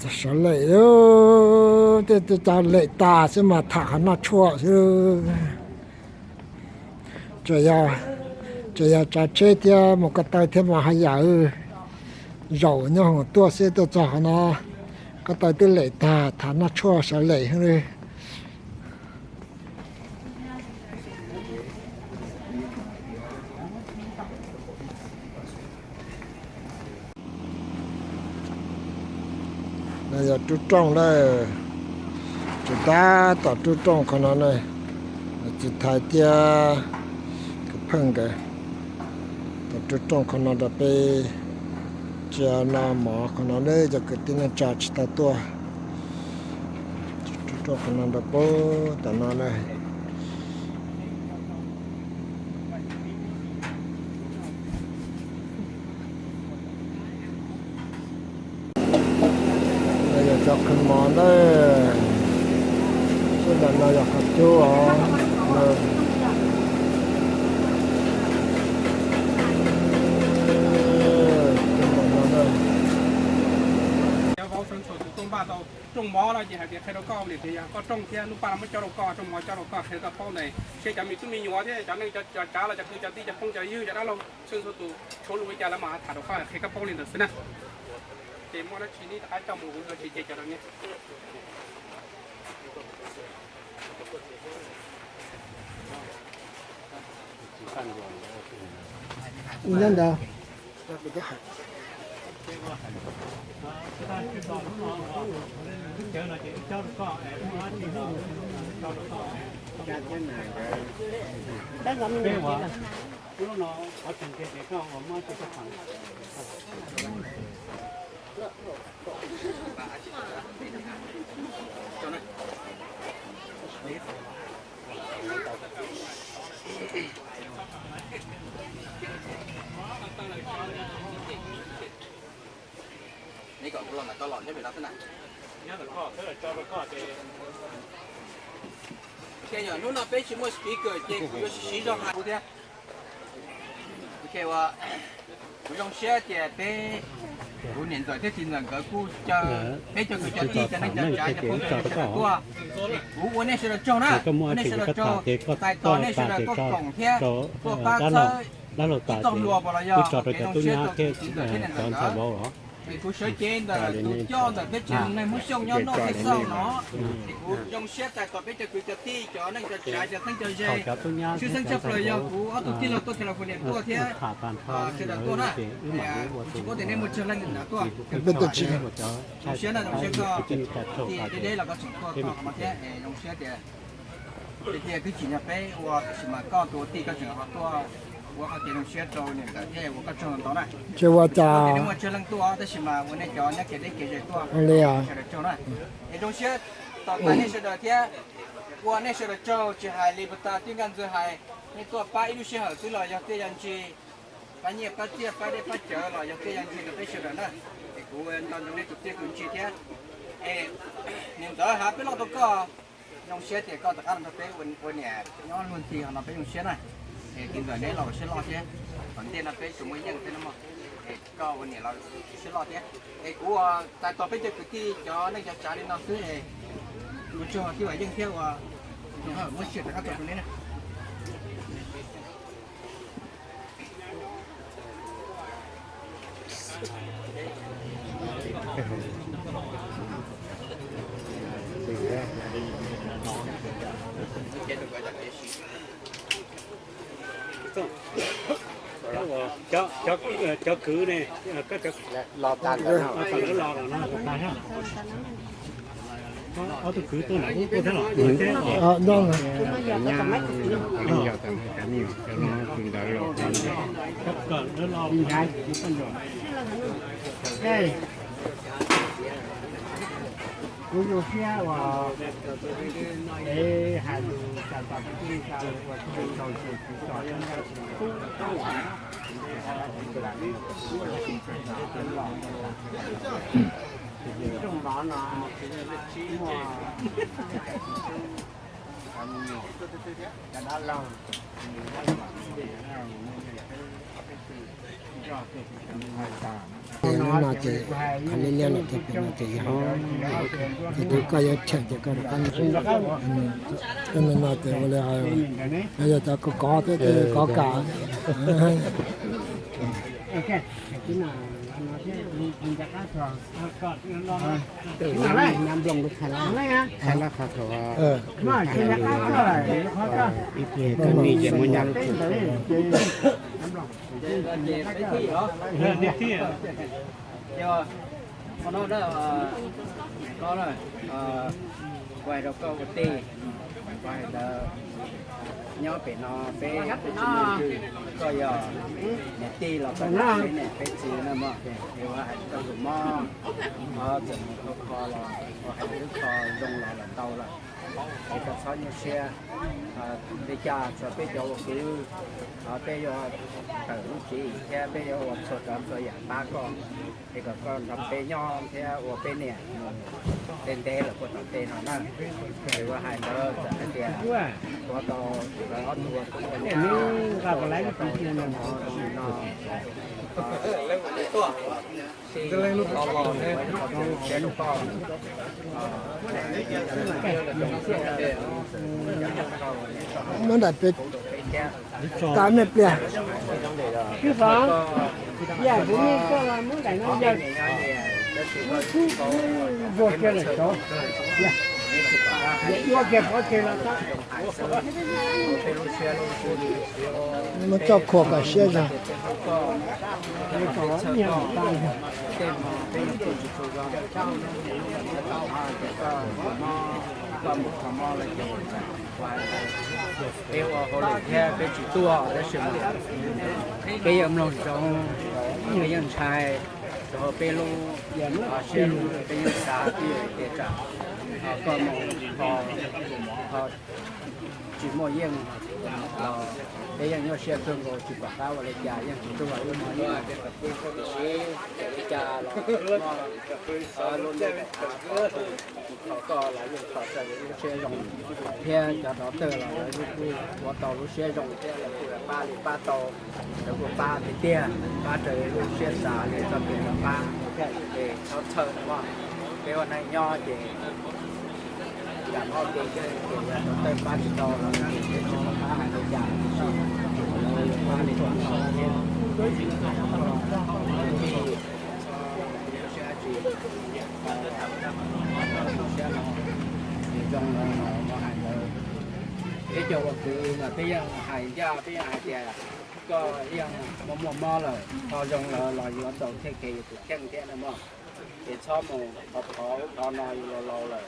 Sawv lem, tej cov lem tas xwb mas tham qhov noj tshuaj xwb. Tsuas yog tsav tsheb thiab mus ko taw thiab mas haj yam zaum nyob hoom tuaj xwb, tuaj txog qhov no ko taw twb lem tag, tham noj tshuaj sawv lem li. No yog rub rooj lawm, tseem tab tom rub rooj qhov no na. Txiv Thais thiab kwv pheej nkawd tau rub rooj qhov no rau peb, tsia no mov qhov no na, cov kwv tij neej tsa tsis tau tuaj. Rub rooj qhov no rau peb tom no na. No yog cov qhwv mov na, sab nram no yog qhov cub os. Rooj mov no ces hais tias qhia rau koj, niam tias yog koj rooj thiab lub paj no muab cob rau koj, rooj mov cob rau koj, qhia rau koj paub ntawd, seb cov me tub me nyuam thiab cov neej cov tsav los cov kwv cov tij cov phooj cov ywg cov dab laug txhua tus tshuav lus ua cas lawv mam tham rau koj, qhia koj paub li ntawd xwb na. Ces muaj dab tsi neb rov qab coj mus ua tsis ces cov rau nej. Nyob ntawd. Neb kom kuv los ntawm koj los nyob pem no xwb na. Hnub no peb tsis muaj speaker ces kuv yuav siv zog hais kuv thiab. Kuv zoo siab tias peb, kuv niam ntxawm thiab txiv ntxawm nkawd kuj caw peb cov kwv cov tij cov neej cov tsav cov phooj cov ywg sawv daws tuaj. Kuv ua nej sawv daws tsaug na, ua nej sawv daws tsaug, txais tos nej sawv daws tuaj koom thiab tuaj pab txhawb ib txoj hlua puas los yog kev zoo siab rau kuv txiv ntxawm thiab niam ntxawm nkawd. Es kuv sawv cev ntawm tus coj ntawm peb tsev neeg Hmoob Xyooj nyob North Texas no, es kuv zoo siab txais tos peb cov kwv cov tij cov neej cov tsav cov txheeb cov ze, tshwj xeeb tshaj plaws yog kuv ob tug tij laug tuaj California tuaj thiab sawv daws tuaj na. Kuv tsis paub tias nej muaj tsawg leej nrad tuaj. Zoo siab na, zoo siab koj deb deb los koj tseem tuaj txog qhov no thiab, zoo siab tias tiag tiag twb tsim nyog peb ua, tab sis mas koj tus ua tij koj tseem ho tuaj ua qhov kev zoo siab rau niam ntxawm thiab ua koj tsaug ntau na. Tsis ua cas, nej muaj tsawg leej tuaj tab sis mas ua nej cov nyob kev deb kev ze tuaj, sawv daws tsaug na. Es zoo siab tos tas nej sawv daws thiab ua nej sawv daws tsaug, tsis hais li puas tas tij nkaj ntxwg hais, nej tuaj pab ib lub sij hawm xwb los yog tej yam ntsis, pab nyiaj pab txiaj pab dej pab cawv los yog tej yam ntsis rau peb sawv daws na. Es kuv nco ntsoov nej tus txiaj tus ntsig thiab. Es niam ntxawm, hais peb loj rau koj, zoo siab tias koj rov qab los nrog peb ua niam nyob luag ntxhi no peb zoo siab na. Es tij nkawm neb los ua siab loj thiab, tom ntej no peb tsuas muaj yeej peb no mog, es koj ua niam los siab loj thiab. Es kuv ua txais tos peb cov kwv tij cov neej cov tsav li no xwb es kuv tsuas tij Vam Yeej thiab ua muab sia rov qab tso rau neb na. Cov kwv ne, lawv los lawm no, ob tug kwv tuaj nram ub tuaj thiab los? Kuv zoo siab uas kev hais lus txais tos kwv tij neej tsa uas tsis tau tau ces kuv tso tau ntau tsis tub tub uas rooj mov no muaj Ces hnub no ces khav liab liab lawm thiab pem no ces yog, ces thaum koj yuav cheem ces koj rov qab, hnub no ces ua li, yog cov kov kov thiab ces kov kam. Ib pliag koj nim ces muab nyab lub tshua. Yog, qhov no na, no na, kuv hais rau koj ua tij, kuv hais ntawd, nyob pem no peb, koj yog niam tij los koj yog peb niam peb txiv na mog, es ua hais koj tus mob, txawm mus kho kho los, ua hais lub kho zoo los los tau lawm, es koj txhob nyuaj siab. Li cas txog peb cov ua kwv, peb yuav tawm lub tswv yim thiab peb yuav ua txhua tsav txhua yam pab koj, es kom koj nrog peb nyob thiab ua peb niam mus ntev ntev lawm puag tom tej no na. Es ua hais ntawd txawm hais tias ua tau lawv ob tug ua tub ua nyab, ua tau no, muab nraim pem tas me pliag. Muab txoj khuam kom siab zog. Peb ua hauj lwm thiab peb tsis tuaj tab sis mas peb yeej mloog ntsoov, peb yeej ntshai rau peb lub siab, peb yeej xav tias tsam koj mus tsis muaj yeej los peb yeej nyuaj siab kawg nkaus tsis pom qab ua li cas, yeej tsis tuaj ua li cas los lub ntuj kho koj los yeej kho raws li lub siab zoo thiab cov doctor los lawv kuj ua tau lub siab zoo thiab lawv kuj pab li pab tau, lawv kuj pab tiag tiag, pab raws li lub siab xav li txoj kev lawv pab. Es txhob txhawj no mog, peb ua neej nyob ces kam mob kev kawg ces yog doctor pab tsis tau los peb tsis pom qab hais li cas, lawv pab li pab tau thiab. Siab tsis, siab no, es zoo los mus hais ntawd. Peb cov ua kwv mas peb yeej hais ncaj, peb yeej hais tias koj yeej muaj muaj mob lawm, ho zoo lawm los yuav tau thiaj kev yus tus kheej thiab na mog. Ces txhob mus qhov qhov ub qhov no, yus laus laus lawm,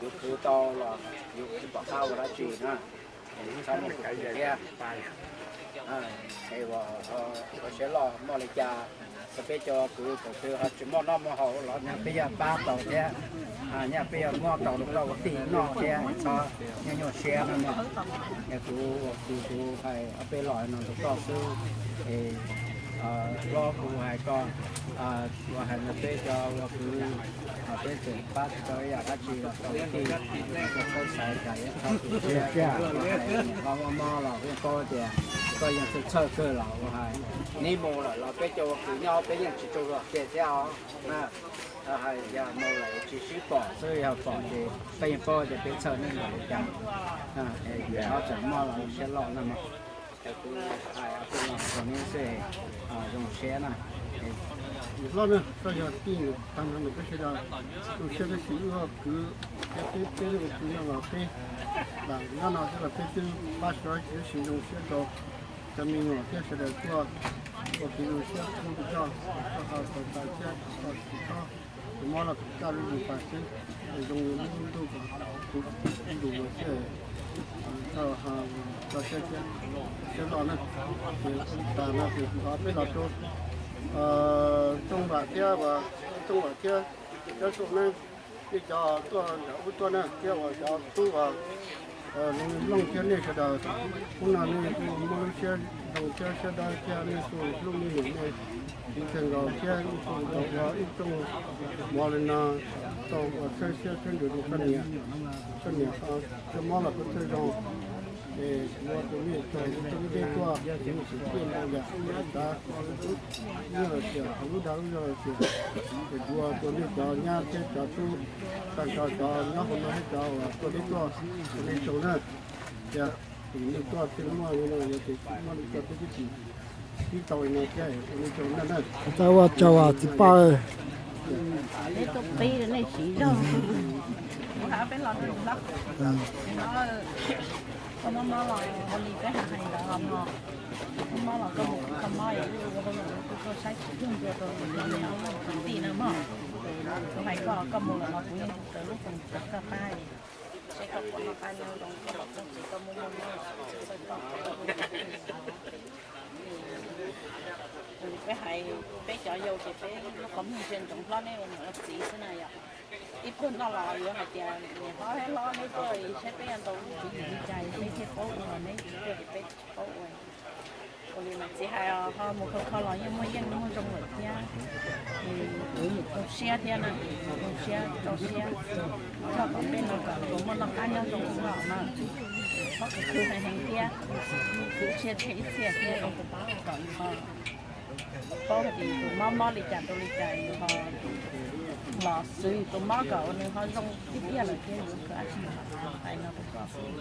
yus khwv tau los yus tsis pom qab ua dab tsi na, es txhob mus khwv thiab. Es ua siab loj, muaj li cas txog peb cov kwv thaum twg ho tsis muaj noj muaj haus los nyaj peb yuav pab tau thiab, nyaj peb yuav muab tau rau koj ua tij noj thiab, txhob nyuaj nyuaj siab no mog. Es kuv ua kwv kuv hais ob peb los no rau koj xwb, es hlob kuv hais koj, ua hais rau peb cov ua kwv, peb tseem pab tsis tau ib yam dab tsi los koj ua tij, koj txhob xav cas yuav txhob tu siab, niam hlob mob mob los yeej paub tias koj yeej txhawj txhawj kawg los ua hais, neb mus lawm los peb cov ua kwv nyob peb yeej tsis tsaug zog kiag thiab os. Hais yog mus lawm tsis sib pom xwb, yog pom ces peb yeej paub tias peb txhawj neej npaum li cas. Txhob txawm mob los siab loj na mog. Kuv hais ob peb lo rau neb xwb, zoo siab na. Hlob na, koj yog tij tag nrho ntawm peb sawv daws, zoo siab tab sis wb ho kwv, peb peb ua kwv no los peb lam nyob no xwb los peb twb pab sawv daws, tab sis zoo siab rau cov me nyuam thiab sawv daws tuaj ua kev zoo siab pub rau koj, koj ho txaus ntshai thiab koj tsis txhob tus mob los kom kaj lub zis tas xwb, zoo li lub ntuj kom kuv ib ntus mus thiab, koj ho tso siab thiab, siab loj na. Ces tas no ces kuv thov peb los rau Tooj Vam thiab, Tooj Vam thiab Cov Xum Neeb, nej cov tuaj nram ub tuaj na thiab uas cov tub uas Looj thiab nej sawv daws, hnub no nej kuj muaj lub siab zoo thiab siab dawb thiab nej kuj hlub me nyuam nej. Tiv thawj nkaus thiab ib tsoom nkaus ua ib tsoom hmov li no, tau ua txhawb siab txhawb ntsws rau koj niam, koj niam ho kawg mob los koj txhawj zoo. Es kuv ua tus me txog tus me dej tuaj, tus me tsis tiaj ntau yam, ua lub nyob los tias, ua lub dag lub zog los tias, es kuv ua tus me cov nyab thiab cov tub, tag nrho cov nyob hauv no thiab cov uas tuaj deb tuaj, ua nej tsaug na. Yog nej tuaj thiaj muaj li no, yog tias tsis muaj nej tuaj peb twb tsis pib tau li no thiab, ua nej tsaug na. Txawj ua tsaug txiv Paj. Peb tuaj peb nej siv zog. Kuv hais peb los no, koj mob mob los ua li peb hais hais ntawd los mog. Mob mob los koj mus kho mob, ua hauj lwm kuj tuaj saib tsis cuag ntua rau tus me kwv tij na mog. Kuv hais koj, koj mus lawm los kuv yeej hu raws lub koom txawv koj qab. Seb koj puas noj qab nyob zoo, koj los txog tsev koj muaj muaj mob los kuv txhawj txhawj koj. Peb hais, peb cov yau ces peb lub qhov muag ntsia ntsoov hlob neb ua niam ua txiv xwb na yom. Ib pluag noj los yuav hais tias niam hlob thiab hlob neb tuaj saib peb ua ntau lub tswv yim li cas peb thiaj paub ua, neb tsis tuaj ces peb tsis paub ua. Ua li mas txiv hais ho mus kho kho los yeej muaj yeej muaj zoo lawm thiab. Zoo siab thiab na, zoo siab rau siab, txog tom peb no kom puas muaj noj qab nyob zoo xwb os na. Txhob khwv khwv heev heev thiab, khwv siab thiab ib txhia thiab kom ho paub hais tias yus tus mob mob li cas rau li cas yus ho los xwv yus tus mob kom ua nws ho zoo tiag tiag lawm thiab yus khwv dab tsi los hais no rau koj xwb.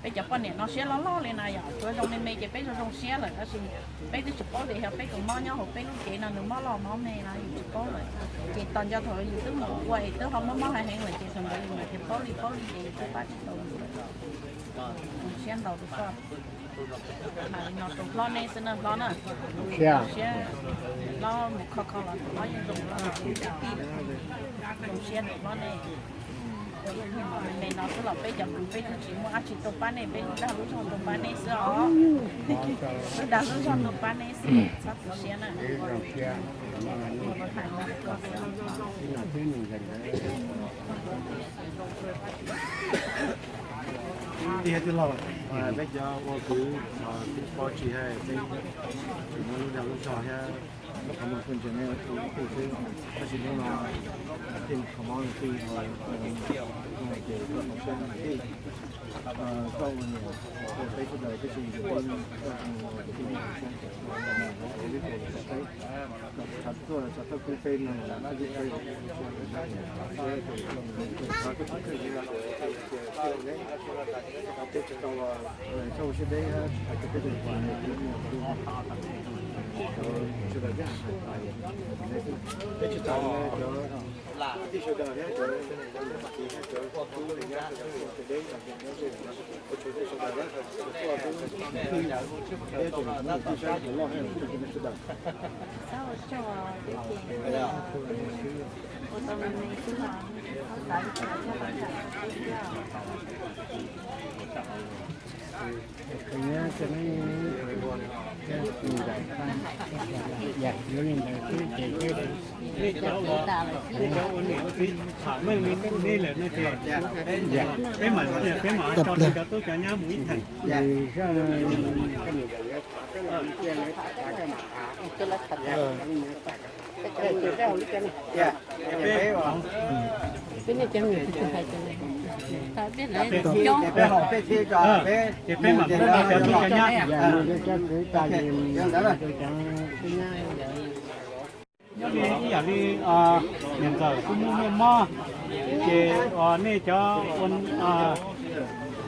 Peb cov poj niam no siab loj loj li na yom, tsuav zoo me me ces peb zoo zoo siab lawm tab sis peb twb tsis paub tias yog peb tus mob nyob hauv peb lub cev no nws mob loj mob me no yus tsis paub lawm. Ces tos nco thaum yus twb mus ua es twb ho mob mob heev heev lawm ces thaum ntawd yus mam tias paub li paub li ces yus twb pab tsis tau yus lawm. Zoo siab ntau rau koj. Hais li no rau hlob neb xwb na hlob na. Zoo siab hlob mus kho kho los hlob yeej zoo hlob, zoo siab rau hlob neb. Ua ib hnub me me no xwb los peb cov kwv peb twb tsis muaj dab tsi tuaj pab nej, peb lub dag lub zog tuaj pab nej xwb os. Lub dag lub zog tuaj pab nej xwb, txhob tu siab na. Tiag tiag los peb cov ua kwv tsis paub tsis hais, peb tsis muaj lub dag lub zog thiab lub qhov muag tuaj ntsia nej ua ib tug xwb, tab sis hnub no thiaj qhov mob ua tij, ces koj qhov siab ua tij, koj ua niam ua peb sawv daws tib si, koj ua tij, tshav tuaj tshav tuaj kwv peb no, peb tsis tau, koj ua siab deb, peb tsis tau, peb tsis tau, cov tij sawv daws thiab cov txiv thiab cov tub nyab sawv daws, ua siab deb, ua tsaug nej sawv daws na, tuaj peb tus tij saib cov loj thiab cov tij sawv daws. Nej cov ua niam ua txiv tham meej li nej lawm no ces peb mam, peb mam tso nej cov tub cov nyab mus ib theem. Ces peb mam mus nrog cov tub cov nyab. Nyob li ib yam li niam ntxawm kuj muaj muaj mob, ces nej cov ua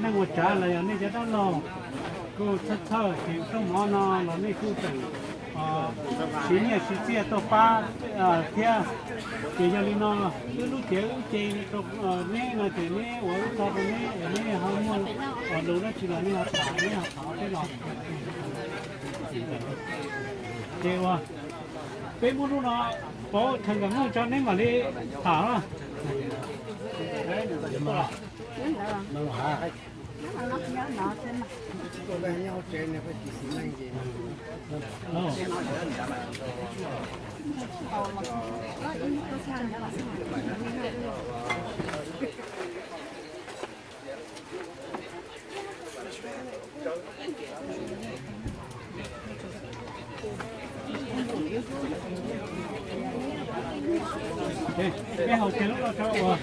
neej ua tsav los yog nej cov dab laug kuj txhawj txhawj ces rooj mov no los nej kuj tseem siv nyiaj siv txiaj tuaj pab thiab. Ces yog li no, wb lub cev wb ce rau neb no ces neb ua wb tso rau neb es neb ho muaj lus dab tsi los nej ho tham, neb ho tham peb los. Ces ua peb muab lub no pauv chaw nkam muj tso neb mam li tham na. Peb haus kiag lub no tso uas,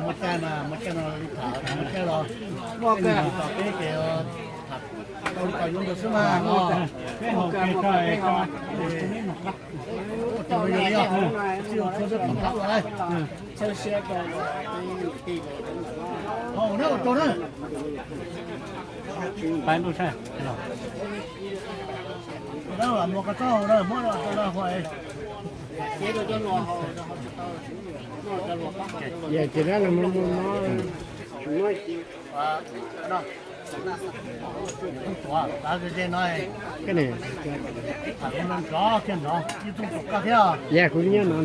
muaj caj no, muaj caj no li tham, muaj caj los, muaj caj los peb ces tham tau li cas yuav ntawd xwb mas. Peb haus kiag tso, tso, tus no yog li, tsis ua txhua txhua tom qab ua lawm. Haus na, ua tau na. Pab ntuj tshaj los. Ces dab los muaj qab txob hau na, muab los rau no hau. Ces dab los muaj muaj mob. Tuav, tuav ze ze no. Nrov kiag nrov, ib txooj tuam koj thiab. Yog kuv nyob no.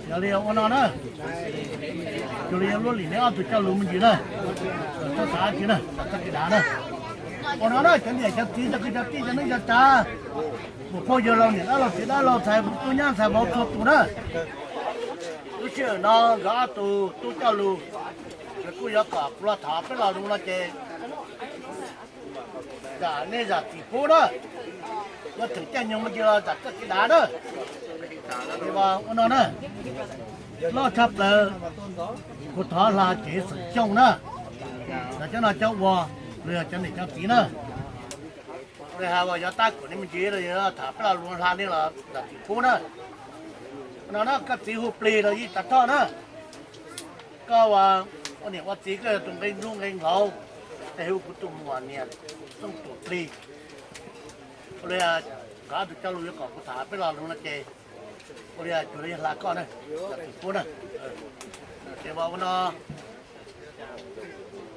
Yog li ua no na, cuag li yog luaj lim neb ob tug coj lus me ntsis na, txhob xav dab tsi na, xav txoj kev dav na. Ua no na, cov niam cov txiv, cov kwv cov tij, cov neej cov tsav, muam phauj yawg laus, niam dab laug txiv dab laug, ntxhais tub nyab ntxhais vauv txhua tus na. Lub sij hawm no nkawd ob tug tub coj lus, lawv kuj yuav kom kuv los thov peb lo lus no ces zam nej zam txim pub na, yuav theem caij nyoog me ntsis los zam txoj kev dav na. Ua no na, loj tshaj plaws, kuv thov hla cev xeem Xyooj na, los cov no cov ua, los yog cov niam cov txiv na, los has uas yog tab kuam nej me ntsis los yog tham peb lo lus hla nej los zam txim pub na. Ua no na, koj txiv hu plig los yij tav thoj na. Koj ua, ua niam ua txiv koj yog tus nqe nruj nqe nqhauv, es hu kuv tus muam niam Xyooj Tuam plig. Ua li, nkawd ob tug coj lus yuav kom kuv tham peb lo lus no ces, ua li cuag li hla koj na, zam txim pub na. Ces ua no,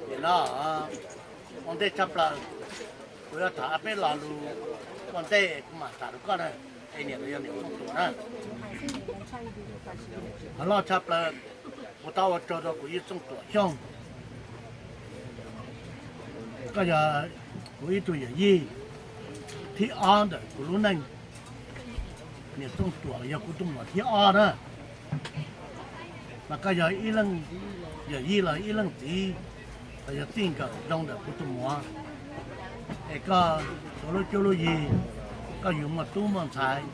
nim no ua ntej tshaj plaws, kuv yuav tham peb lo lus ua ntej kuv mam tham rau koj na, es niam los yog niam Xyooj Tuam na. Qhov loj tshaj plaws, kuv thov ua tsaug rau kuv yij Xyooj Tuam Xyooj. Koj yog kuv ib tug yawm yij thib ob ntawm kuv lub neej. Niam Xyooj Tuam los yog kuv tus muam thib ob na. Mas koj yog ib leej yawm yij los ib leej txiv, los yog txij nkawm zoo ntawm kuv tus muam. Es koj txhua lub cuab lub yig, koj yuav muaj tub muaj ntxhais,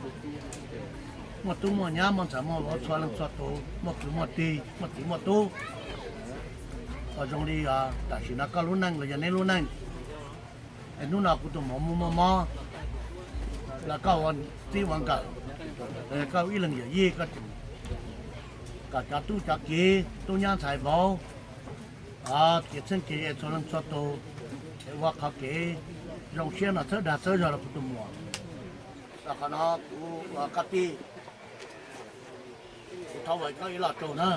muaj tub muaj nyab muaj ntxhais muaj vauv txhua leej txhua tus, muaj kwv muaj tij, muaj txiv muaj tub. Kom zoo li tam sim no koj lub neej los yog neb lub neej. Es hnub no kuv tus muam muaj muaj mob, los koj ua txij ua nkawm, los yog koj ib leeg yawm yij, koj tseem kom cov tub cov kiv tub nyab ntxhais vauv, kev txheej kev ze txhua leej txhua tus, es ua qhov kev zoo siab no txhawb dag txhawb zog rau kuv tus muam. Rau qhov no kuv ua koj tij, kuv thov ua koj ib lo tsaug na.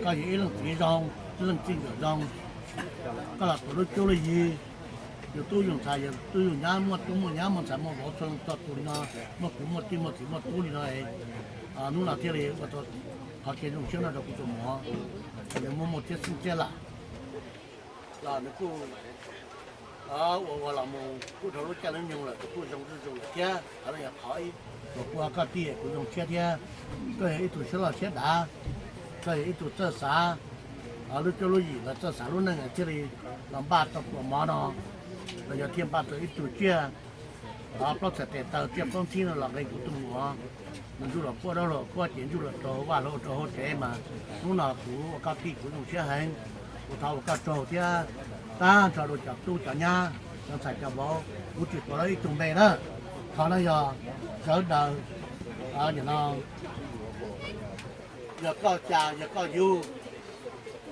Koj yog ib leej txiv zoo, ib leej txij nkawm zoo, koj los tuav lub cuab lub yig, yus tub yus ntxhais yus tub yus nyab, muaj tub muaj nyab muaj ntxhais muaj vauv txhua leej txhua tus li no, muaj kwv muaj tij muaj txiv muaj tub li no, hnub no thiaj li ua tau qhov kev zoo siab no rau kuv tus muam. Nws muaj muaj txiab xeeb txiab lam los nws kuj ua ua los mus kuj dhau lub caij lub nyoog lawm, kuj zoo zuj zus lawm thiab. Qhov no yog qhov uas kuv ua koj tij kuv zoo siab thiab. Koj yog ib tug siab loj siab dav, koj yog ib tug txawj xav lub cuab lub yig, los txawj xav lub neej thiaj li los npaj tau pluas mov no, los yog thiaj npaj tau ib tug tsiaj, plaub txhais tes taw tsiaj plaub ntxhib no los nqe kuv tus muam. Nws ntsuj los puab, dab los puab, ces ntsuj los rau vaj los rau hauv tsev mas hnub no kuv ua koj tij kuv zoo siab heev. Kuv thov ua koj tsaug thiab, tag nrho rau cov tub cov nyab, cov ntxhais cov vauv, kuv tsis tuav lawv ib tug npe na. Qhov no yog sawv daws, nim no yog koj cas yog koj yug,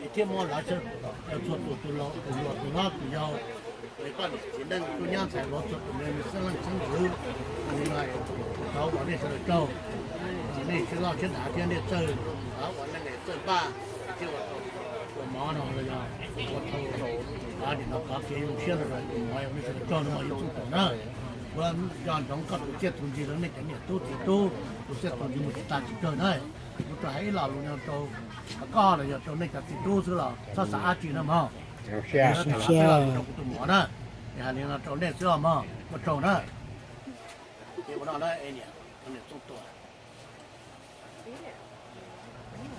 es thiaj muaj lawv txhua tus, tus laus tus hluas tus hlob tus yau, es koj niam txiv neej tub nyab ntxhais vauv txhua tus me xeeb leej xeeb ntxwv. Yog li no thov ua nej sawv daws tsaug, nej siab loj siab dav thiab nej txawj ua neej txawj npaj thiab ua tau pluas mov no los yog ua tau nim no qhov kev zoo siab no rau pluas mov, nej sawv daws tsaug no mas yus txhob tuam na. Kuv nco ntsoov koj tus txiaj tus ntsig rau nej cov niam tub txiv tub, tus txiaj tus ntsig mus tsis tag tsis kawg na. Kuv tsuas hais ib lo lus no rau koj los yog rau nej cov txiv tub xwb los txhob xav dab tsi na mog. Rau kuv tus muam na, es hais li no rau nej xwb os mog, ua tsaug na. Ces ua no na, niam Xyooj Tuam,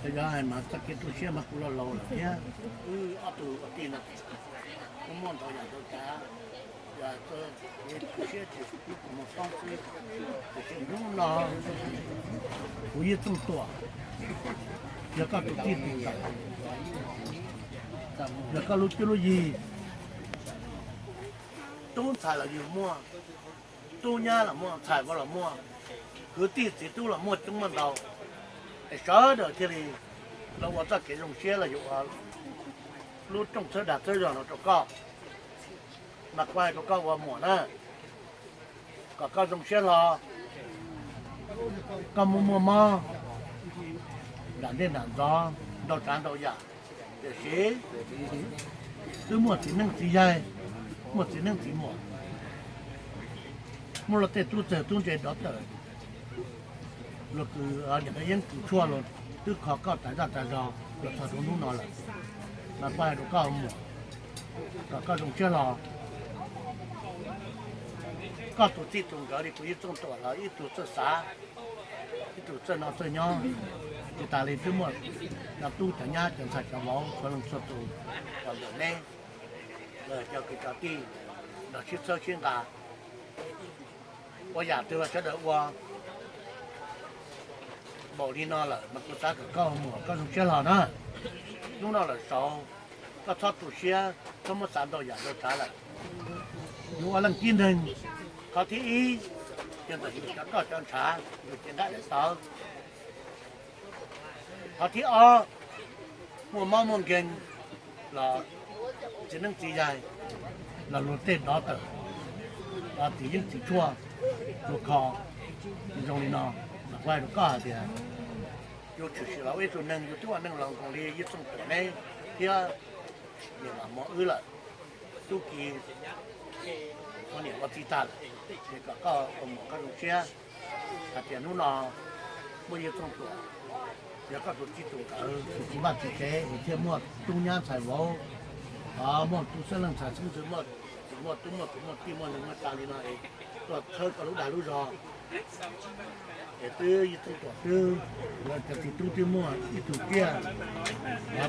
Yog hais mas txoj kev tu siab mas kuv los laus lawm thiab, wb ob tug ua tij no muaj ntau yam ntau tsav, yog tu siab ces kuv mus poob xwb. Tiam sis hnub no kuv Yij Txooj Tuam yog koj tus txij tus nkawm, yog koj lub cuab lub yig. Tub ntxhais los yus muaj, tub nyab los muaj, ntxhais vauv los muaj, kwv tij txiv tub los muaj coob muaj ntau, es sawv daws thiaj li los ua txoj kev zoo siab los yus ua lub rooj txhawb dag txhawb zog no rau koj. Mas kuv hais rau koj ua muam na, kom koj zoo siab hlo, koj muaj muaj mob nram ntej nram ntxov ntau tsav ntau yam, tiam sis twb muaj txiv neeb txiv yaig, muaj txiv neeb txiv muam, muaj luag tej tub txawg tub ntse dov tawm, luag kws niam yeeb kws tshuaj los twb kho koj tas zaj tas zog los txog rau hnub no lawm. Mas kuv hais rau koj muam, kom koj zoo siab hlo. Koj tus txij tus nkawm li kuv Yij Txooj Tuam los ib tug txawj xav, ib tug txawj noj txawj nyob, tsis tas li twb muaj cov tub cov nyab cov ntxhais cov vauv txhua leej txhua tus los ntawm neb, los cov kwv cov tij los sib txhawb sib nqa. Ua yam twg los sawv daws ua npaum li no lawm mas kuv xav kom koj muam koj zoo siab hlo na. Hnub no lawm saud, koj txhob tu siab, txhob muab xav ntau yam ntau tsav lawm. Yus ua leej tib neeg, qhov thib ib, yog ntawm yus cov roj cov ntshav, yus cev nqaij daim tawv. Qhov thib ob, muaj mob muaj nkeeg los txiv neeb txiv yaig los luag tej dov tawm, txiv yeeb txiv tshuaj luag kho. Zoo li no, mas kuv hais rau koj hais tias yus tshwm sim los ua ib tug neeg, yus twb ua neeg laus nkoos li Yij Txooj Tuam neb thiab niam Vam Mos wb lawm, tub ki ua niam ua txiv tag lawm, ces kom koj ua muam koj zoo siab hais tias hnub no muaj Yij Txooj Tuam, yog koj tus txij tus nkawm tus txiv vaj txiv tsev es thiaj muaj tub nyab ntxhais vauv, muaj tub xeeb leej ntxhais xeeb ntxwv, muaj txiv muaj tub muaj kwv muaj tij muaj neeg muaj tsav li no es tuaj txhawb koj lub dag lub zog. Es twb Yij Txooj Tuam twb, cov txiv tub twb muaj ib tug tiaj,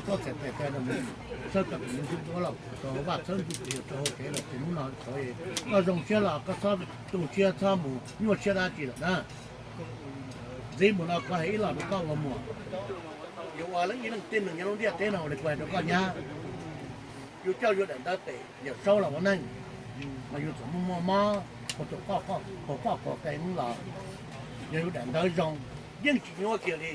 plaub txhais tes tes no mus txhawb koj tus me ntxub duab los rau hauv vaj, txhawb ntxub tus yawg rau hauv tsev lawm, ces hnub no koj zoo siab los koj txhob tu siab txhob mus nyuaj siab dab tsi lawm na. Ntxiv mus no kuv hais ib los rau koj ua muam, yus ua ib leej tib neeg nyob lub ntiaj teb no ua li kuv hais rau koj nyab, yus coj yus daim ntawv pem Yawm Saub los ua neej, mas yus txawm muaj muaj mob, ua tus qoj qaug qe los, yog yus daim ntawv zoo, yeej tsis nyuaj kiag li.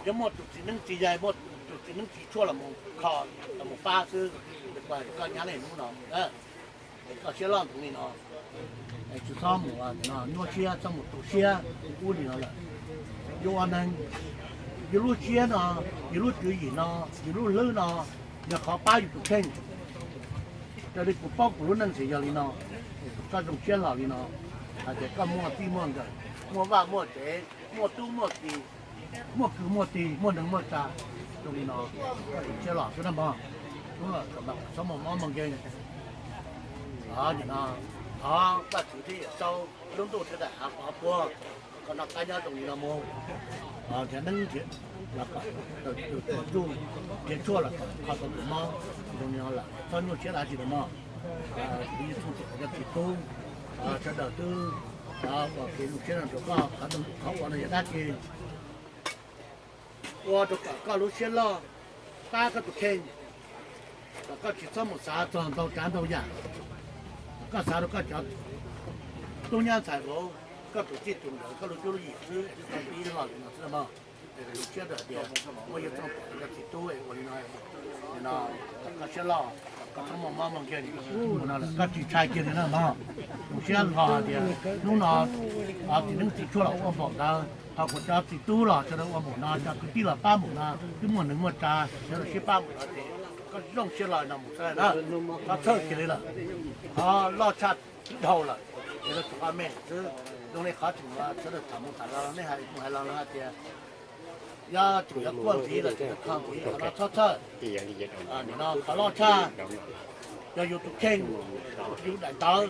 Yog muaj tus txiv neeb txiv yaig, muaj tus txiv neeb txiv tshuaj los mus kho, los mus pab xwb, kuv hais rau koj nyab li hnub no, es koj siab loj ntawm li no, tsis txhob mus nyuaj siab, txhob mus tu siab ub li no lawm. Yus ua neeg, yus lub siab no, yus lub tswv yim no, yus lub hlwb no, yog qhov pab yus tus kheej. Raws li kuv paub kuv lub neej ces yog li no, es kom koj zoo siab hlo li no, hais tias koj muaj txij muaj nkawm, muaj vaj muaj tsev, muaj tub muaj ki, muaj kwv muaj tij, muaj neeg muaj tsav, zoo li no, koj zoo siab los xwb na mog. Hnub no kom txhob muaj mob muaj nkeeg. Thov Vajtswv thiab Yawm Saub lub ntuj thiab daim hav pov puag, koj noj qab nyob zoo li no mus. Nrhiav neeb nrhiav, los kom tau tus tuam ntuj, nrhiav tshuaj los kom kho tau tus mob, zoo li no lawm txhob nyuaj siab dab tsi lawm mog. Kuv Yij Txooj Tuam cov txiv tub, sawv daws twb ua kev zoo siab no rau koj, qhov ua no yog dab tsi? Ua rau kom koj lub siab loj, pab koj tus kheej, kom koj tsis txhob mus xav txog ntau tsav ntau yam. Koj xav rau koj cov tub nyab ntxhais vauv, koj tus txij tus nkawm, koj lub cuab lub yig xwb, es koj ib los li no xwb mog. Es zoo siab rau hais tias muaj Yij Txooj Tuam cov txiv tub es ua li no, no, koj siab loj, koj txhob muaj mob muaj nkeeg li no lawm, koj tsis ntshai kiag li na mog. Zoo siab hlo hais tias hnub no txiv neeb txiv tshuaj los ua npaum ntawd, ho kuv cov txiv tub los sawv daws ua npaum no, cov kwv tij los pab npaum no, twb muaj neeg muaj tsav sawv daws sib pab npaum no ces koj zoo siab hlo no mus xwb na. Koj txhawj kiag li lawm, qhov loj tshaj dhau lawm, ces lawv tus qab me xwb. Zoo li qhov tseem sawv daws tham mus tham los nej hais mus hais los no hais tias yog tseem yuav quaj ntxiv los tseem yuav kho ntxiv, qhov no txhob txhawj. Nim no qhov loj tshaj yog yus tus kheej, yus daim ntawv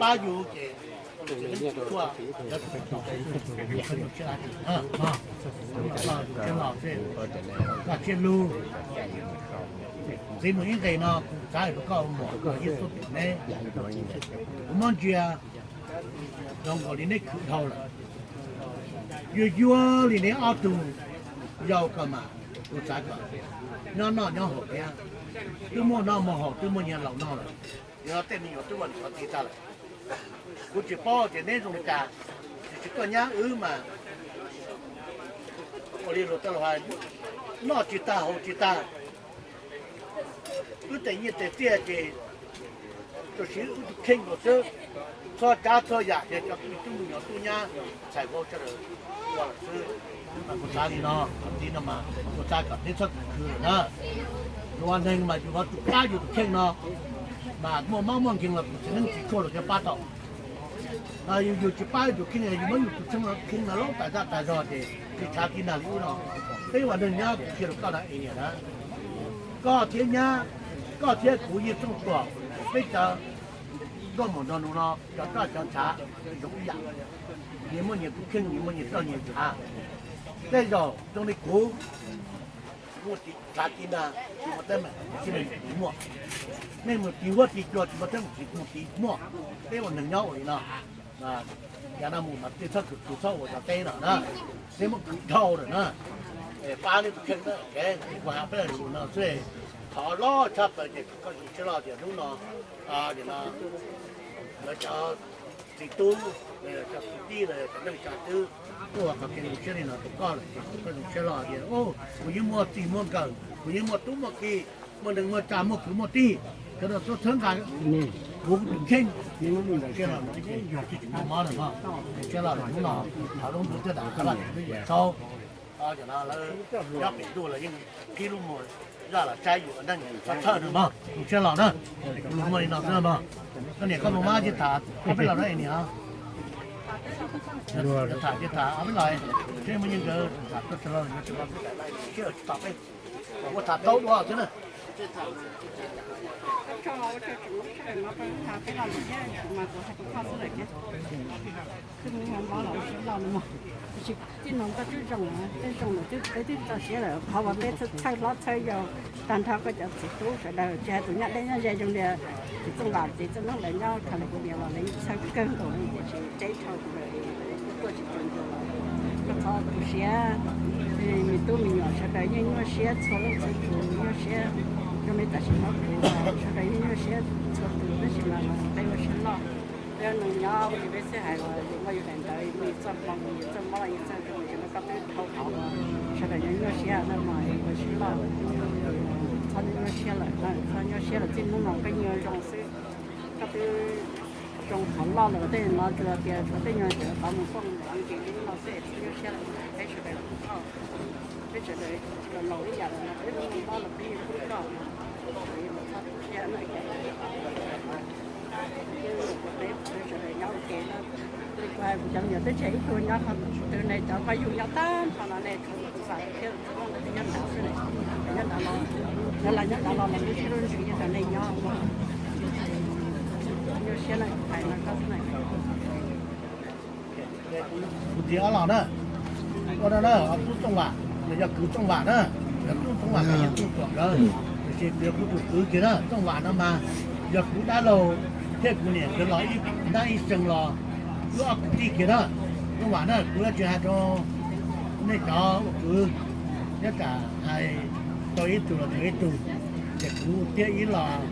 pab yus ces Vaj Tshiab lug, txiv mus ib nqes no kuv xav rau koj ua muam ib txhub tim neb. Kuv muab ntsia zoo nkaus li neb khwv dhau lawm. Yuag yuag li neb ob tug yau ko mas kuv xav kom nyob noj nyob haus thiab, twb muaj noj muaj haus twb muaj nyiaj laus noj lawm. Yog tej me nyuam twb ua niam ua txiv tag lawm. Kuv tsis paub tias neb zoo li cas, tiam sis koj nyab wb mas ua li luag tej laus hais, noj tsis tag haus tsis tag. Wb tes nyiaj tes txiaj ces tsuas siv wb tus kheej nkaus xwb, txhua tsav txhua yam ces cov kwv tij me nyuam tub nyab ntxhais vauv sawv daws ua lawm xwb. Mas kuv xav li no, qhov ntxiv no mas kuv xav kom neb txhob khwv khwv lawm na. Luag ua neeg mas yus yuav tsum pab yus tus kheej no, mas muaj mob muaj nkeeg los kuv txiv neeb txiv tshuaj los thiaj pab tau. Yus yus tsis pab yus tus kheej, yus muab yus tus kheej no laub tas zaj tas zog ces tsis tshav tib nag li ub no. Peb ua neeg nyob kuv qhia rau koj na es niam na, koj thiab nyab, koj thiab kuv yeej txooj tuam, peb cov nkauj muam nraug nus no cov roj cov ntshav zoo ib yam, nyias muaj nyias tus kheej, nyias muaj nyias roj nyias ntshav. Tej zaum zoo li kuv, muaj tis tshav tis nag tsis muaj teeb meem, tsis muaj tis muaj, nej mus tis huab tis cua tsis muaj teeb meem tsis muaj tis muaj. Peb ua neeg nyob ua li no, yav no mus mas nej txhob khwv khwv txhob ua cov teb no na, nej muab khwv dhau lawm na. Pab nej tus kheej na, kuv hais peb lus no xwb, thov loj tshaj plaws ces kom koj zoo siab loj tias hnub no, lawv cov txiv tub, cov kwv tij los cov neej tsa twb tuaj ua qhov kev zoo siab li no rau koj lawm ces kom koj zoo siab loj tias kuv yeej muaj txij muaj nkawm, kuv yeej muaj tub muaj ki, muaj neej muaj tsa muaj kwv muaj tij, cov no tuaj txhawb nqa kuv tus kheej. Zoo siab loj lawm hnub no, thov lub ntuj thiab daim teb los twb yuav tsaub. Cov no lawv nyob pem ntuj los yeej qhib lub muag zaj los saib yus ua neej txhob txhawj na mog, zoo siab los na. Kuv lus muaj li no xwb mog. Koj niam koj mus mab cia tham ob peb los na es niam. Tham cia tham ob peb los, seb muaj nyiaj nkawd tham tuaj tsis los yuav tsis los, sib tsis tom peb, ua tham tau dua xwb na. Twb mus ua mob los ua siab loj no mog, tiam sis txij no koj twb zoo, twb zoo lawm, twb peb twb txo siab lawm. Qhov uas peb txhawj hlob txhawj yau tag nrho koj cov txiv tub sawv daws, tsis hais tus nyab deb nyab ze zoo li txiv Txooj Vam txiv Txooj Noob lawv nyob kho li kuv niam los lawv yeej txhawj kawg nkaus li, tiam sis teb dhau tus lawm es tuaj tsis tau ncua los koj txhob tu siab. Me tub me nyuam sawv daws yeej nyuaj siab txhua leej txhua tus, nyuaj siab zoo li tam sim no kuv sawv daws yeej nyuaj siab txhua tus, tab sis mas peb ua siab loj. Peb ua neeg nyob ua li peb xwb hais uas yus muaj yus daim ntawv, yus muaj yus txoj hmoo, yus txoj mob los yus txoj zoo, tsis muaj koj twb dhau qhov uas sawv daws nyuaj nyuaj siab no mas ua siab loj. Txhob nyuaj siab lawm, txhob nyuaj siab lawm, txij hnub no koj yeej zoo xwb. Koj twb zoo qhov loj lawm, tej no tsuas tias tshuav tej nyuag cawv qhov mus poj mus los nkees li no xwb, txhob nyuaj siab lawm, peb sawv daws peb sawv daws los laus ib yam lawm no, peb mus mob los peb yeej hlub koj, txhob tu siab na. Peb sawv daws nyob ua ke na. Kuv hais kuv cov me nyuam twb tseg ib tug nyob qhov twg ne, cov paj yug nyob tag nrho no ne, tshuav Txooj Vam thiab Txooj Noob lawv twb nyob nrad xwb ne. Nyob nrad los, lawv nyob nrad los lawv lub siab lub ntsws nyob rau nej nyob. Nyuaj siab na, hais no koj xwb na. Kuv txiv ob los na, ua no na, ob tub Txooj Vam, yog kwv Txooj Vam na, yog tub Txooj Vam mas yog Txooj Tuam nkawd, tiam sis kuv yog kuv tus kwv kiag na. Txooj Vam no mas yog kuv dab laug thiab kuv niam nkawd los ib nab ib xyoo los wb ob kwv tij kiag na. Txooj Vam na, kuv yuav tsis hais rau nej cov ua kwv, nyob tsam hais rau ib tug los rau ib tug, ces kuv thiab ib los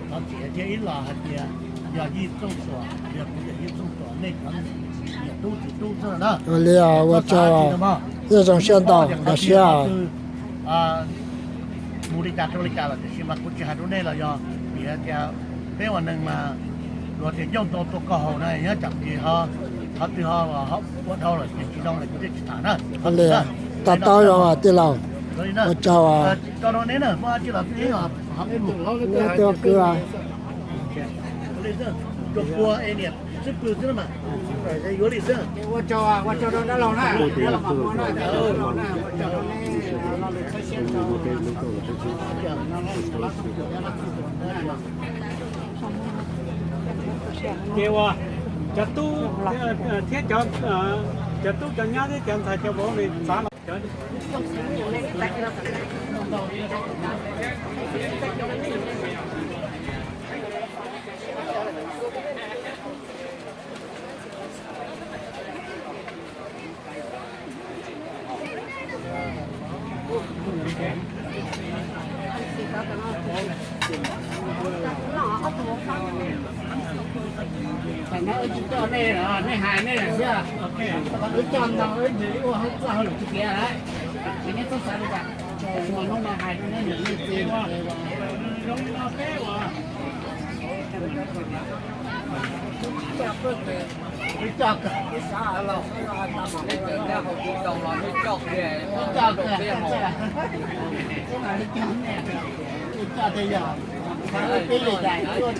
thov txim thiab ib los hais tias yog Yij Txooj Tuam, yog kuv yog Yij Txooj Tuam, nej cov niam tub txiv tub xwb na. Ua li ua tsaug, yeej zoo siab ntau, nkag siab. Mus li cas rau li cas los tiam sis mas kuv tsis hais rau nej los yog vim hais tias peb ua neeg mas luag tias ncauj ntau tua koj haus na, nyob tsam ces qhov twg ho ua dhau lawm ces tsis zoo lawm kuv thiaj tsis tham na. Ua li, to taub zoo tij laug, ua tsaug. Tso rau neb na, muaj dab tsi los peb twb ua kwv. Ua li xwb, tus pua es niam xwb pw xwb na mas, yuav li xwb. Ua tsaug, ua tsaug rau dab laug na, dab laug mam ua na, ua tsaug rau nej, lo lus txhawb siab rau. Ces ua Cov tub thiab cov, cov tub cov nyab thiab cov ntxhais cov vauv li txav los. Nej hais nej xwb, wb coj ntau wb ua hauv txoj hauj lwm tiag tiag lawm, nej txhob xav li cas. Hnub no hais rau nej niam nej txiv, wb coj kawg, wb coj kawg, wb coj tej yog, wb peb li cas wb coj,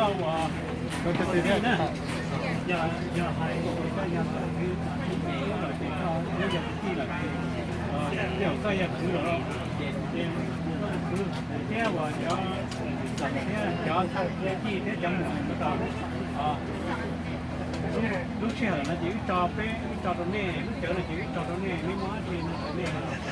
Koj ua kwv tij na, yog, yog hais koj yog kwv tij lawm ces koj, wb yog kwv tij lawm ces, yog koj yog kwv lawm ces, ces kuv thiab uas cov, thiab cov kwv tij thiab cov muam mus rau, lub sij hawm no ces wb tso peb, wb tso rau nej, lub cawv no ces wb tso rau nej, nej muaj dab tsi no rau nej, peb los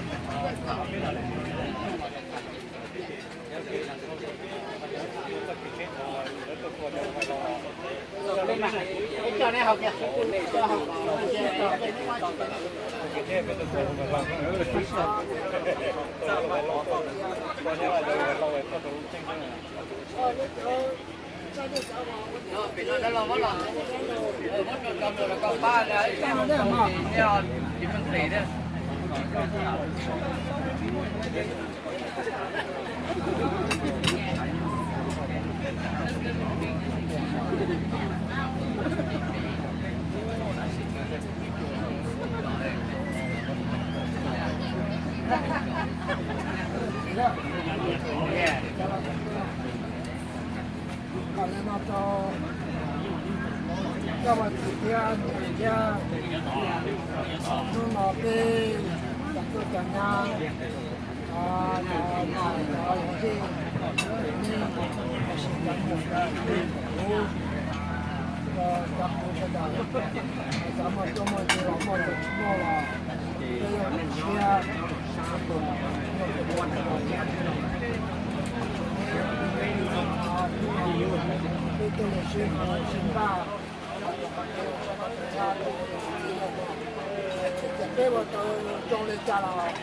Kom li no rau cov vaj txiv thiab niam thiab, hnub no peb cov tub cov nyab, cov ntxhais cov yawm yij, tab sis cov muam cov kwv, cov kwv sawv daws, xav muaj cuab muaj yig los muaj, tsis muaj los peb yeej tu siab, peb thiaj li sib hlub sib npaj. Txawm peb ua tau zoo li cas los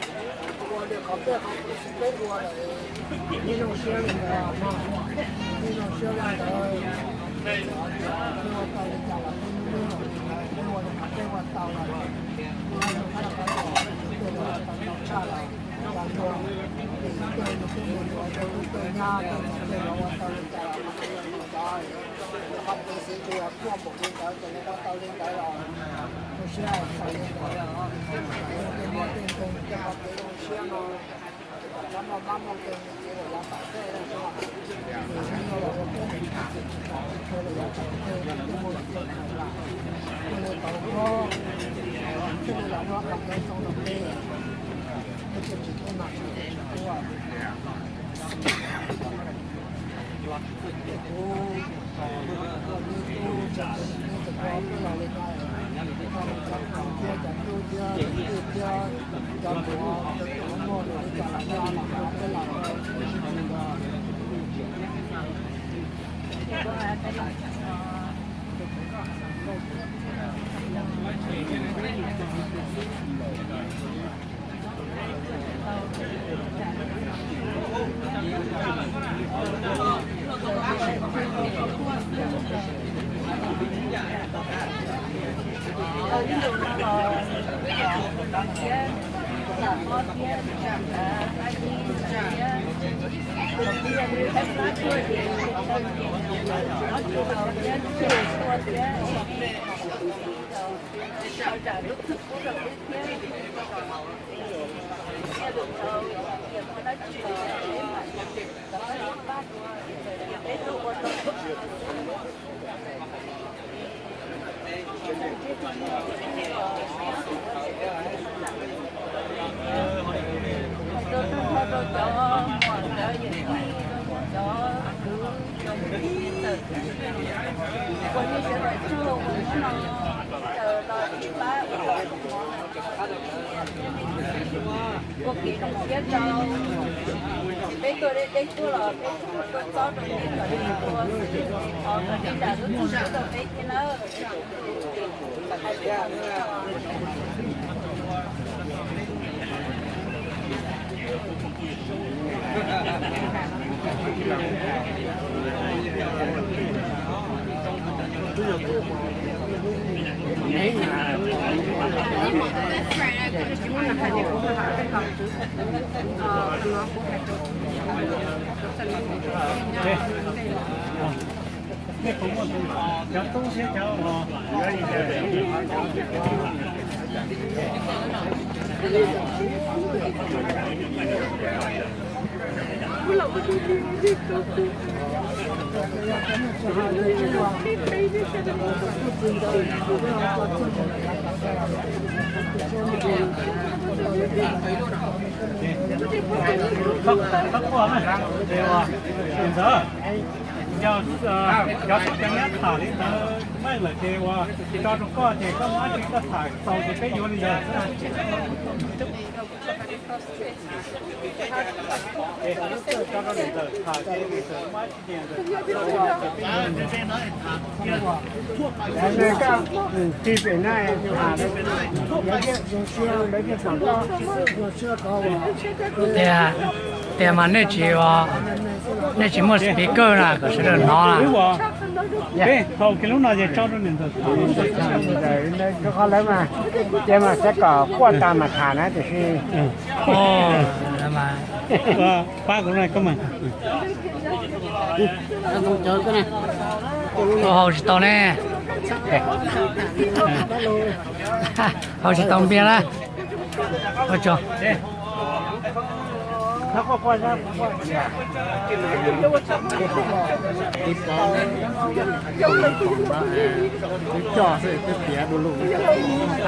ua li qhov peb qhov kuv txiv peb ua lawm, nej zoo siab li ntawd, nej zoo siab li ntawd. Peb ua tau li cas los peb ua li qhov peb ua tau lawm, nej zoo siab qhov uas tej laus ua tau tau tshaj lawm, cov tuag, tej tus tub me nyuam, tej tub tej nyab, tej niam tej laus ua tau li cas los qhov peb ua tau, qhov peb xwv tsis yog tuaj npaum li ntawd ces lawv ua tau li ntawd los zoo siab txais li ntawd. Tej muaj tej ntoo tej qhov kev zoo siab no, rov muaj mab muaj nkeeg li ces lawv yav tom tej, nej los ua peb niam txiv tsis tom tsis tshua lawm yav tom tej, tej muaj lub txim hawm vam, thiaj li tau hlob, thiaj li los muab qhov kev zoo rau peb, peb thiaj tsis tub nas tsis ua. Ua kev zoo siab rau, peb tuaj deb deb tuaj los peb tuaj txob rau nej kom nej ua xwb, thov kom nej zam lub txim pub rau peb thiab nawb. Nej puas muaj tus, cov tub thiab cov uas Txhob quaj na, ces uas ntxawm, yog cov tub cov nyab tham li ntawd meej lawm ces uas tso rau koj ces koj muab tsis koj tham txaus ces peb yuav li ntawd. Tso rau niam ntxawm tham ces niam ntxawm muab tsis niam ntxawm. Tias, tias mas nej tsis, nej tsis muaj speaker na kom sawv daws hnov na. Peb thaum kiag lub no ces tso rau niam ntxawm. Qhov lawv mas, ces mas saib kom quaj tas mas tham na tiam sis. Pab kuv koj mas. Haus tsis tau ne. Haus tsis tau npias na. Ua tsaug.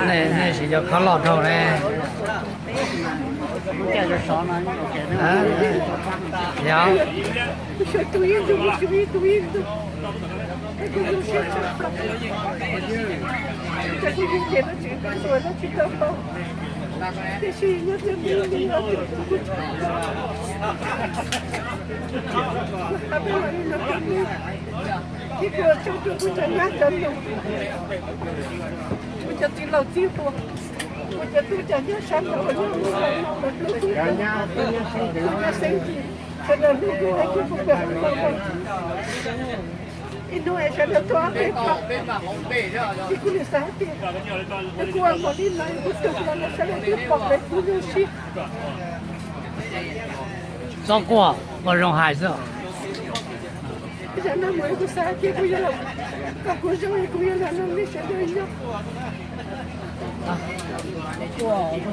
Nej, nej tsis yog khob loj dhau ne. Yog. Kuv cov txiv laus txiv hluas, kuv cov tub cov nyab sab nraud, kuv cov nyab, kuv nyab xeeb ntxwv, sawv daws hlub kuv, kuv pom ib hnub es sawv daws tuaj ob peb phav, es kuv nim xav hais tias kuv ua npaum li no kuv tus hluas los sawv daws twb pom lawv kuv zoo siab. Txhob quaj, ua zoo hais xwb. Yog no mus kuv xav hais tias kuv yuav los, kom kuv zoo es kuv yuav los nrog nej sawv daws nyob.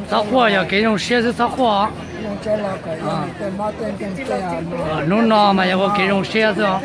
Txhob quaj, yog kev zoo siab xwb, txhob quaj. Hnub no mas yog ua kev zoo siab xwb os.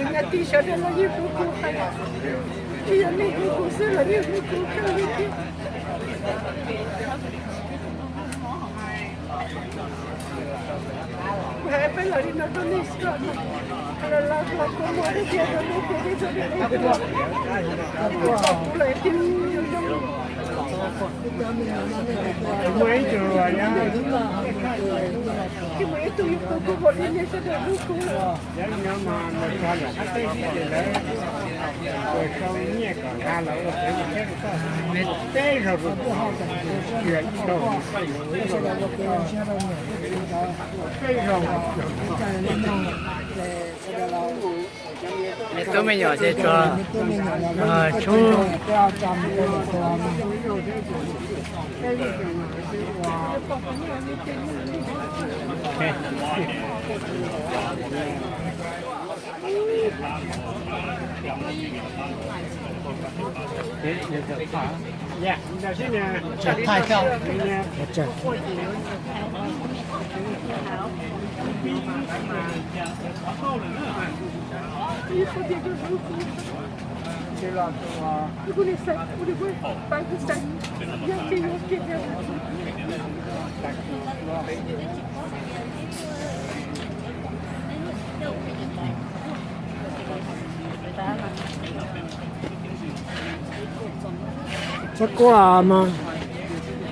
Me tub me nyuam ces tsuas tshub. Txhob quaj mas,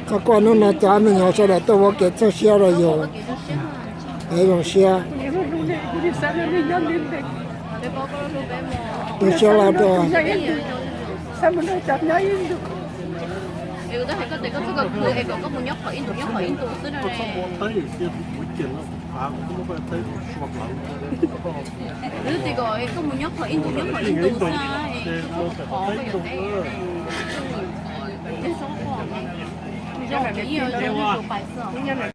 txhob quaj, hnub no cov me nyuam sawv daws tuaj ua kev txhawj siab rau yus, es zoo siab. Tu siab loj rau. Twb tias kom koj mus nyob qhov ib ntus nyob qhov ib ntus xwb, koj yuav teb, teb zoo pais xwb.